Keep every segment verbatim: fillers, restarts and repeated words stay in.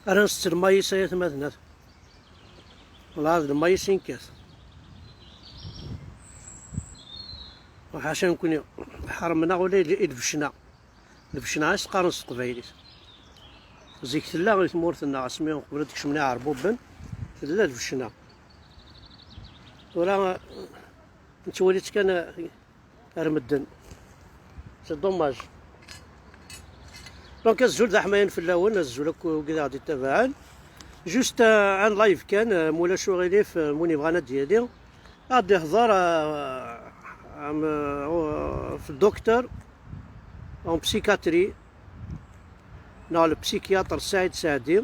Ara nsetten mayis ay atmaten. Welɛad d mayis i nekkat. Uḥaca nekni, ḥermen-aɣ ula i lbecna. Lbecna i s-qqaren s teqbaylit. Zik tella i tmurt-nneɣ, asmi qbel ad d-kecmen iɛerbuben, tella lbecna. Tura nettwali-tt kan ar medden. C'est dommage. Donc, azul d aḥmayan fell-awen, azul akk wid aɣ-d-ittabaɛen. Juste, euh, un live kan, euh, ma ulac uɣilif, euh, win yebɣan ad d-yali, ad d-ihḍer, euh, am, euh, f docteur en psychiatrie, neɣ le psychiatre Saïd Saadi,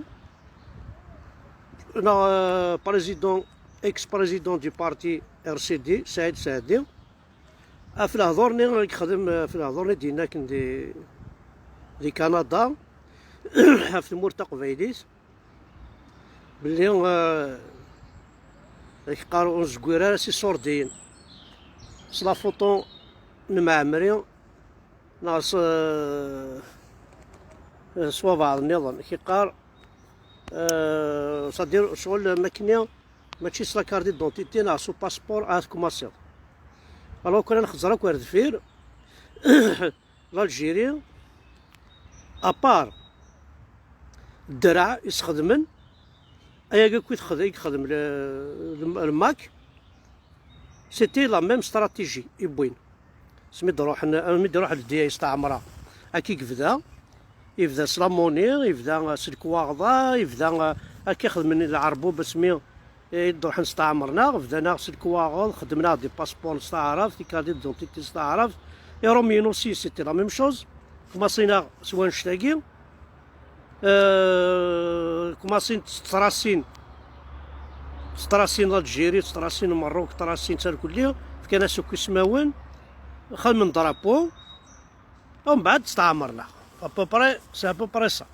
neɣ, euh, président, ex-président du parti R C D, Saïd Saadi. Ɣef lehdur-nni i yexdem, ɣef lehdur-nni d-yenna akken di, di Kanada, ɣef tmurt taqbaylit, belli, eh, ad k-qqar ur nezgir ara s iṣurdiyen, s la photo n Mɛemmri, neɣ s, eh, s wabeɛḍ nniḍen, k-iqqar, eh, c'est-à-dire, ccɣel makni, mačči s la carte d'identité neɣ s upaspur ara tkumaṣiḍ. Alors, kan ad nxeẓẓer akk ar deffir, l'Algérie, à part ddreɛ i sxedmen, ayagi akk i texdem, i yexdem le, le, le Mac, c'était la même stratégie i wwin. Asmi d-ruḥen, asmi d-ruḥ ldya yesteɛmra, akka i yebda. Yebda s la monnaie, yebda s lekwaɣeḍ-a, yebda, akka i xedmen lɛerbub asmi i d-ruḥen steɛmren-aɣ, bdan-aɣ s lekwaɣeḍ, xedmen-aɣ des passeports s taɛrabt, des cartes d'identité s taɛrabt. Irumyen aussi, c'était la même chose. Kmaṣin-aɣ s wannect-agi. Euh, kmaṣin s ttrasin, s ttrasin l'Algérie, s ttrasin Merruk, s ttrasin tarkelli, fkan-as akk ismawen, xedmen drapeau. Umbeɛd steɛmren-aɣ. À peu près, c'est à peu près ça.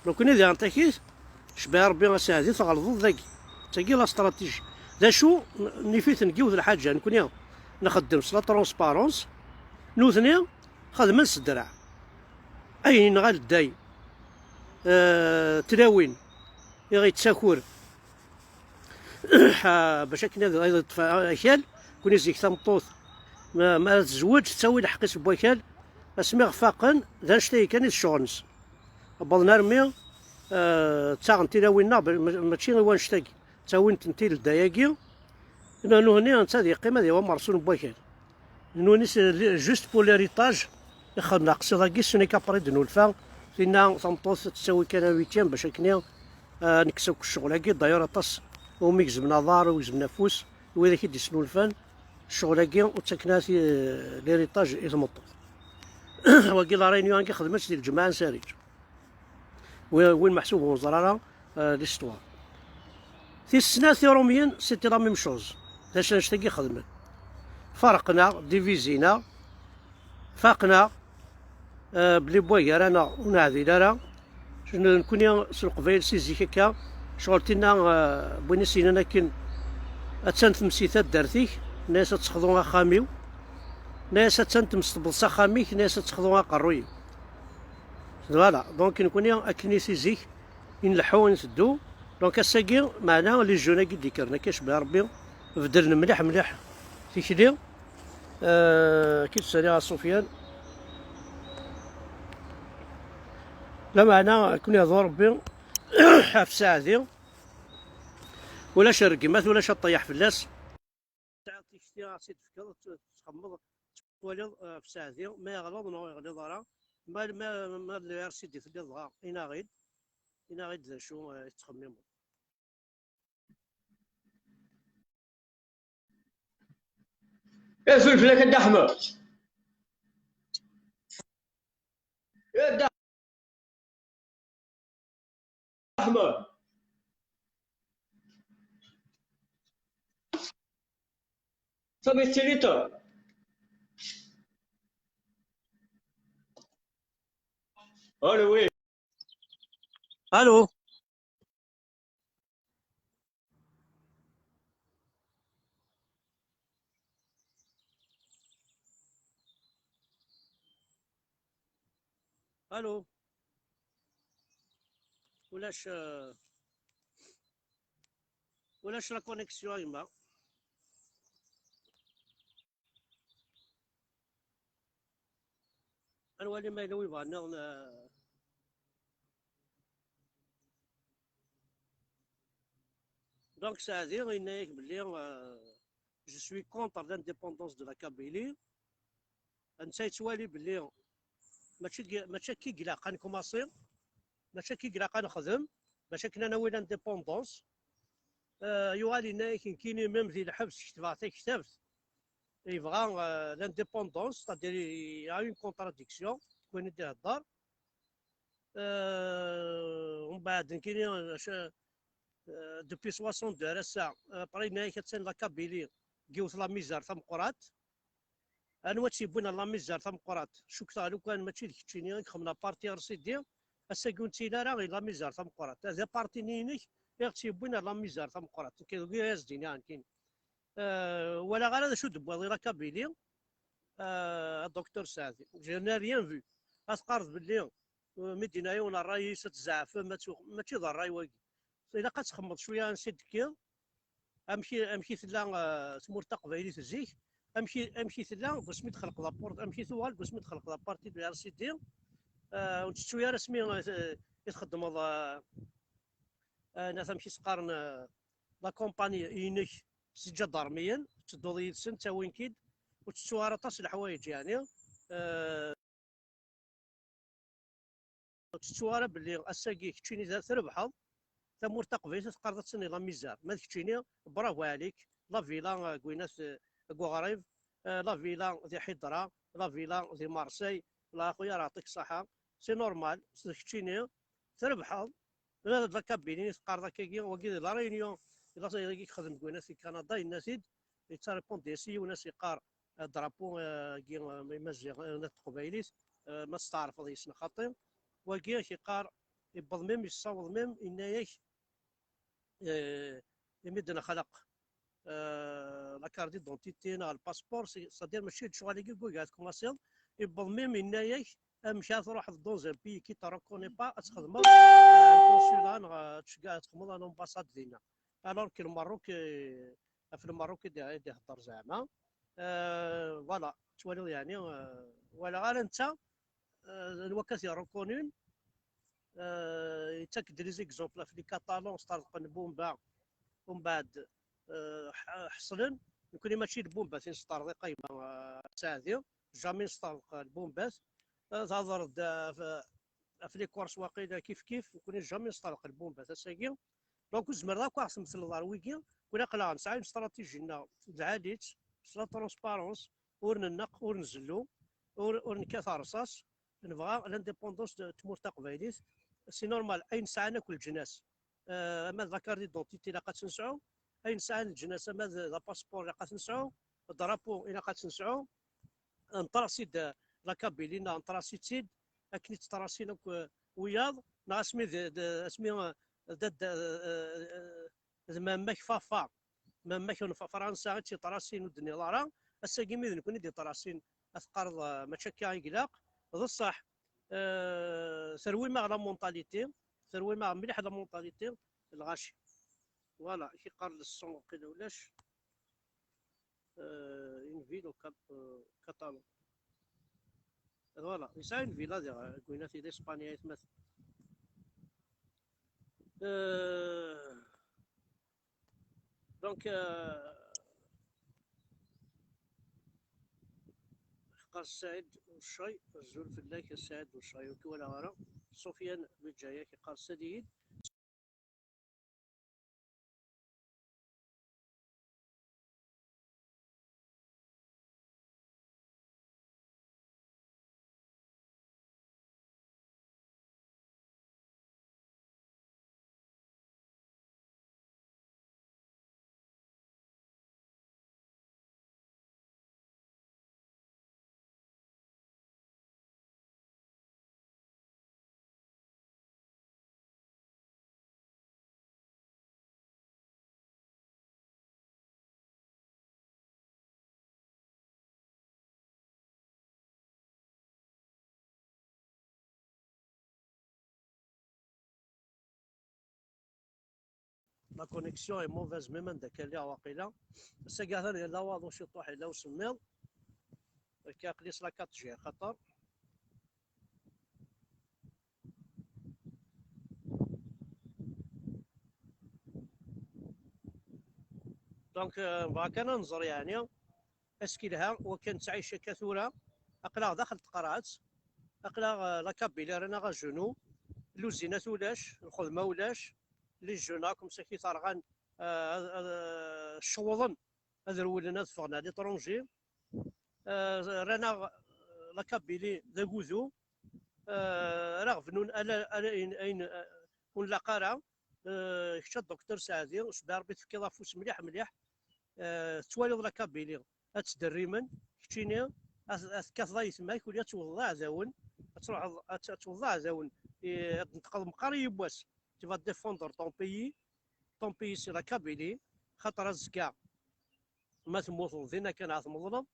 Nekkni di Antakit, cbiɛ Rebbi aseɛdi, tɣelḍeḍ dagi. D tagi la stratégie. D acu, n-, nif-iten deg yiwet lḥaǧa, nekkni nxeddem s la transparence, nutni xedmen s ddreɛ. Ayen yenɣa ledday, eh, tlawin, i ɣ-yettakur, bac akken ad, ad yeṭṭef akal, kuni zik tameṭṭut, ma, ma ara tezweǧ, tettawi lḥeqq-is n wakal, asmi ɣ-faqen, d annect-agi kan i d ccɣel-nsen. Wwḍen armi, eh, ttaɣen tilawin-nneɣ, ma-, mačči i wannect-agi, ttawin-tent i ledday-agi, nuhni netta ad yeqqim ad yawi amerṣun n wakal. Nuni, c'est juste pour l'héritage. Ixdem aqsiḍ-agi, ce n'est qu'après d-nulfa. Tinna tameṭṭut tettawi kan un huitième bac akken, eh, nekkes akk ccɣel-agi. D'ailleurs, aṭas umi gezmen aḍar, umi gezmen afus, widak i d-isnulfan ccɣel-agi, ur ttaken ara ti-, l'héritage i tmeṭṭut. Wagi la réunion-agi xedmen-tt di lǧemɛa n Sariǧ. Wi-, win meḥsub ur neẓri ara, euh, l'histoire. Tis snat, Irumyen, c'était la même chose. D acu annect-agi xedmen? Farqen-aɣ, divizin-aɣ, faqen-aɣ, euh, belli wway gar-aneɣ ur neɛdil ara. Nekkni s Leqbayel si zik akka, ccɣel tinna, euh, win i s-yennan akken, attan tmes i taddart-ik, tenna-yas ad texḍu axxam-iw, tenna-yas attan tmes tewweḍ s axxam-ik, tenna-yas ad texḍu aqerruy-iw. Voilà, donc nekkni akken i si zik, i nleḥḥu, i nteddu. Donc ass-agi, meɛna, les jeunes-agi d-ikkren akka, cebbaɛ Rebbi, beddlen mliḥ, mliḥ tikli. Euh, ki d-saliɣ a Sufyan. Lameɛna, akken ihḍu Rebbi, ɣef saɛdi, ulac rregmat, ulac aṭṭayaḥ fell-as. Tesɛiḍ tikti, ad tt-id-tefkeḍ, ad tt-, tettxemmeḍ, tettwaliḍ, eh, ɣef saɛdi, ma yeɣleḍ neɣ ur yeɣliḍ ara. Ma, ma, ma d le R C D telliḍ dɣa, inaɣ-id, inaɣ-id d acu, eh, i tettxemmimeḍ. Azul fell-ak a Dda Ḥmed. A Dda Ḥmed. Sabi tettiliḍ? Allô, oui. Allô. Allô. Ulac, euh, ulac la connexion a yemma. Ad nwali ma yella wi bɣan nniḍen, euh. Donc Saɛdi yenna-yak belli, euh, je suis contre l'indépendance de la Kabylie. Netta yettwali belli mačči g-, mačči akka i ilaq ad nkumaṣi, mačči akka i ilaq ad nexdem, mačči akken ad nawi l'indépendance. Euh, yuɣal yenna-yak nekkini même di lḥebs ketbeɣ taktabt yebɣa, euh, l'indépendance, c'est-à-dire il y a une contradiction, d win i d-ihedder. Euh, umbeɛd nekkini, euh, euh, depuis soixante-deux ar ass-a, euh, après yenna-yak attan la Kabylie deg yiwet la misère tameqqrant. Anwa tt-yewwin ɣer la misère tameqqrant? Cukkteɣ lukan mačči d keččini i ixedmen la partie R C D, ass-agi ur nettili ara i la misère tameqqrant. D aparti-nni-inek i ɣ-tt-yewwin ɣer la misère tameqqrant. Nekk d win ara s-d-iniɣ nekkini. Euh, walaɣ ara d acu d-tewwiḍ i la Kabylie, euh, a Docteur Saɛdi. Je n'ai rien vu. Ad teqqareḍ belli, euh, mi d-yenna yiwen ṛṛay-is ad tzeɛfem, ad tuɣ-, mačči d ṛṛay wagi. Ilaq ad txemmeḍ cwiya ansi d-tekkiḍ, amek i, amek i tella, euh, tmurt taqbaylit zik, amek i, amek i tella deg wasmi d-txelqeḍ aport-, amek i tuɣal deg wasmi d-txelqeḍ aparti de R C D, euh, ur tettu ara asmi, euh, i txeddmeḍ, euh, euh, nat amek i s-qqaren, euh, la compagnie-inek s iǧadarmiyen, tettedduḍ yid-sen, ttawin-k-id, ur tettu ara aṭas n leḥwayeǧ, yeɛni, euh, ur tettu ara belli ass-agi keččini d trebḥeḍ, tamurt taqbaylit ad teqqareḍ ad tenni la misère. Ma d keččini, bravo ɛlik, la villa, euh, deg winat, euh, deg uɣrib, euh, la villa di Ḥidra, la villa di Marseille, la a xuya, ara aɛṭik ṣṣaḥa. C'est normal, s d keččini, trebḥeḍ, ma d la Kabylie i teqqareḍ akkagi, wagi di la Réunion, di la, i yexdem deg winat di Kanada, yenna-t-id, yettaripun-d-as yiwen, as-yeqqar, euh, drapeau, euh, agi, euh, imaziɣ, euh, n teqbaylit, euh, ma testeɛrfeḍ yes-sen xaṭi. Wagi ak-yeqqar, yewweḍ même, yessaweḍ même, yenna-yak, euh, imi d-nexleq, euh, la carte d'identité neɣ le passeport, c'est-, c'est-à-dire mačči d lecɣal-agi i yugi ad tkumaṣiḍ, yewweḍ même yenna-yak amek ad truḥeḍ dans un pays qui te reconnaît pas, ad txedmeḍ, euh, un consulat neɣ, euh, ad tceggeɛ ad txedmeḍ un ambassade dinna. Alors que Lmerruk, euh, ɣef Lmerruk i d-, i d-ihedder zeɛma. Euh, voilà, twaliḍ yeɛni, euh, walaɣ ara netta, euh, anwa akka t-irukunin, euh, yettak-d les exemples ɣef les Catalans sṭerḍqen lbumba, umbeɛd, euh, ḥ-, ḥeṣlen. Nekni mačči d lbumbat i nesṭerḍiq a yemma, euh, Saɛdi, jamais nesṭerḍeq lbumbat. Euh, thedreḍ-d, euh, ɣef, ɣef les Corses waqila kif kif, nekni jamais nesṭerḍeq lbumbat ass-agi. Donc ur tezmireḍ akk ad ɣ-tmetleḍ ar wigi, nekni aql-aɣ nesɛa une stratégie-nneɣ d lɛali-tt, s la transparence, ur nenneq, ur nzellu, ur, ur nekkat rrṣaṣ, nebɣa l'indépendance de tmurt taqbaylit, c'est normal, ayen sɛan akk leǧnas, euh, ama d la carte d'identité ilaq ad tt-nesɛu, ayen sɛan leǧnas, ama d, d apaspur ilaq ad t-nesɛu, drapeau ilaq ad t-nesɛu, nṭrasi-d la Kabylie, neɣ nṭrasi-tt-id, akken i tt-ṭrasin akk, euh, wiyaḍ, neɣ asmi d, d, asmi, euh, d, d, euh, d mamma-k Fafa, mamma-k n Fa-, Fransa i tt-iṭrasin ur d-tenniḍ ara, ass-agi mi d nekkni i d-iṭrasin, ad teqqareḍ, euh, mačči akka i ilaq, d ṣṣeḥ, euh, terwim-aɣ la mentalité, terwim-aɣ mliḥ la mentalité, lɣaci. Voilà, i k-iqqar le son, waqila ulac. Euh, une ville au Cap, euh, Catalan. Voilà, yesɛa une villa diɣ, euh, deg winat di Spanya, aytmaten. Euh, donc, euh, qqar Saɛid Ucay, azul fell-ak a Saɛid Ucay, ur k-walaɣ ara. Sofiane Lǧaya, k-iqqar sali-yi-d. La connexion est mauvaise, même anda akka lliɣ waqila. Ass-agi atan yella waḍu ciṭuḥ, yella usemmiḍ. Akka aql-i s la quatre G axaṭer. Donc, euh, bɣa kan ad nẓer, yeɛni, est-ce que yelha wakken nettɛic akka tura? Aql-aɣ daxel teqraɛt, aql-aɣ, euh, la Kabylie rran-aɣ à genoux, luzinat ulac, lxedma ulac, les jeunes akk msakit rɣan, euh, ad, ad, euh, ccewḍen ad rewlen ad ffɣen à l'étranger. Euh, rran-aɣ, euh, la Kabylie d agudu, euh, ara ɣ-bnun ala, ala ayen, ayen, euh, ur nlaq ara. Euh, kečč a Docteur Saɛdi, cbi Rebbi tefkiḍ afus mliḥ mliḥ, euh, tettwaliḍ la Kabylie ad ttderrimen, keččini ad, ad tekkateḍ ayetma-k, uli ad twwḍeḍ aɛdawen, ad truḥeḍ ad, ad twwḍeḍ aɛdawen, i, ad tneṭqeḍ meqqar i yiwwas, tu vas défendre ton pays, ton pays c'est la Kabylie, xaṭer azekka ma temmuteḍ dinna kan ad tmeḍleḍ,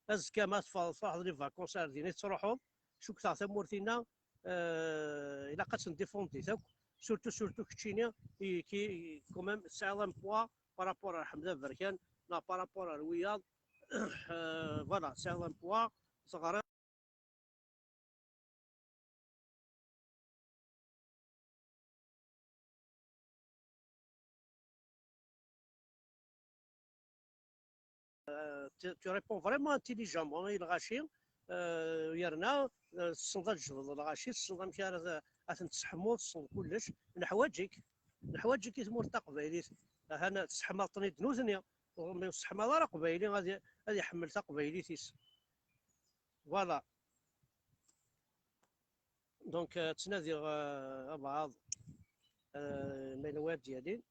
azekka ma teffɣeḍ truḥeḍ les vacances ar din i tettruḥuḍ, cukkteɣ tamurt-inna, euh, ilaq ad tendéfendit akk, surtout, surtout keččini, i, ki, i, quand même, tesɛiḍ un poids par rapport ar Ḥmed Aberkan, neɣ par rapport ar wiyaḍ, euh, voilà, tesɛiḍ un poids, teɣriḍ. Euh, tu, tu réponds vraiment intelligemment i lɣaci, euh, yerna, euh, tessneḍ ad tjebdeḍ lɣaci, tessneḍ amek ara t-, ad ten-tesseḥmuḍ, tessneḍ kullec. Neḥwaǧ-ik, neḥwaǧ-ik i tmurt taqbaylit. Ahan tesseḥmaḍ-ten-id nutni, ur tesseḥmaḍ ara aqbayli ad, ad iḥemmel taqbaylit-is. Voilà. Donc, euh, ttnadiɣ, euh, abɛaḍ, euh, ma yella wid d-yalin.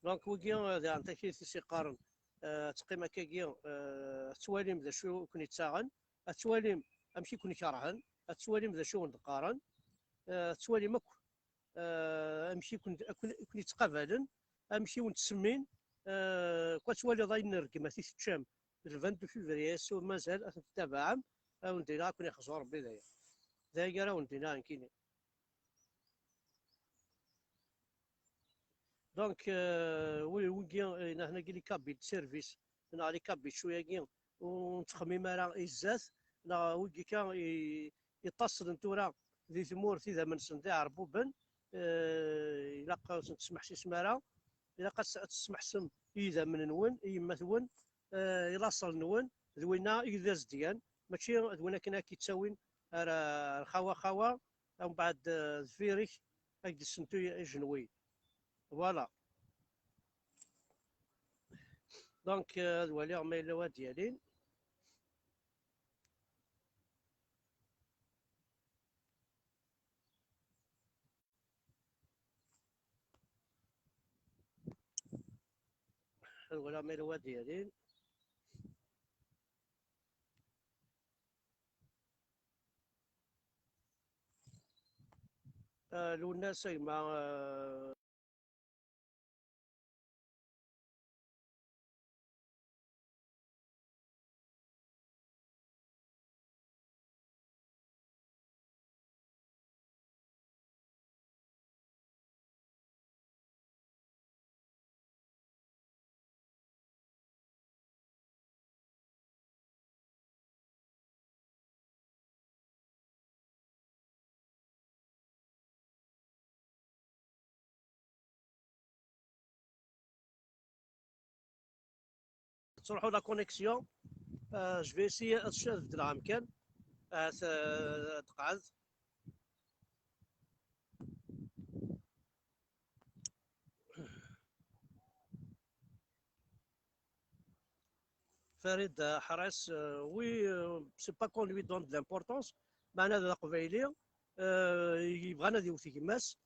Donc, wigi, euh, daɣen taklit i s-iqqaren, euh, ad teqqim akkagi, euh, ad tettwalim d acu i ken-ittaɣen, ad tettwalim amek i ken-kerhen, ad tettwalim d acu i wen-d-qqaren, euh, ad tettwalim akk, euh, amek i ken-, i ken-, i ken-ittqabalen, amek i wen-ttsemmin, euh, ad twaliḍ ayen n rregmat i teččam d le vingt-deux février, ass-a mazal ad ten-tettabaɛem, ad wen-d-iniɣ ad ken-ixzu Rebbi daya. D aya ara wen-d-iniɣ nekkini. Donc, euh, wi-, wigi, euh, nahna-gi les cabines de service, neɣ les cabines cuyagi, ur nettxemmim ara i zdat, neɣ wigi kan i, iṭaslen tura di tmurt, idammen-nsen d iɛerbuben, euh, ilaq ur sen-tesmeḥsisem ara, ilaq ad s-, ad tesmeḥsem i yidammen-nwen, i yemma-twen, euh, i laṣel-nwen, d winna i d azedgan, mačči d win akken ad k-ittawin ar, ar xawa xawa, umbeɛd, euh, deffir-ik ad k-d-ssentu ijenwi. Voilà. Donc, euh, ad waliɣ ma yella wa d-yalin. Ad waliɣ ma yella wa d-yalin. Euh, Lwennas, a gma, euh, Tettruḥu la connexion. Euh, je vais essayer ad, ad beddleɣ amkan. Ahat, euh, ad tqeɛɛed. Farid Ḥaris, euh, oui, euh, c'est pas qu'on lui donne de l'importance, meɛna d aqbayli, euh, yebɣan ad yewwet gma-s,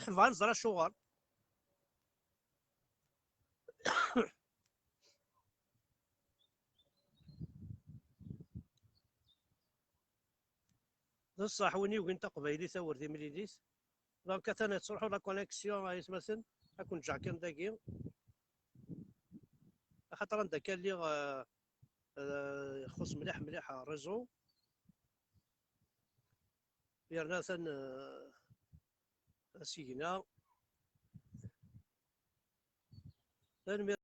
bɣan ẓer acuɣer. D ṣṣeḥ, win yugin taqbaylit a wer d imlilit. Donc atan tettruḥu la connexion ay atmaten. Ad ken-ǧǧeɣ kan dagi, axaṭer anda akka lliɣ, eh, eh, ixuṣ mliḥ mliḥ réseau. Yerna atan, eh, asigna. Tanemmirt.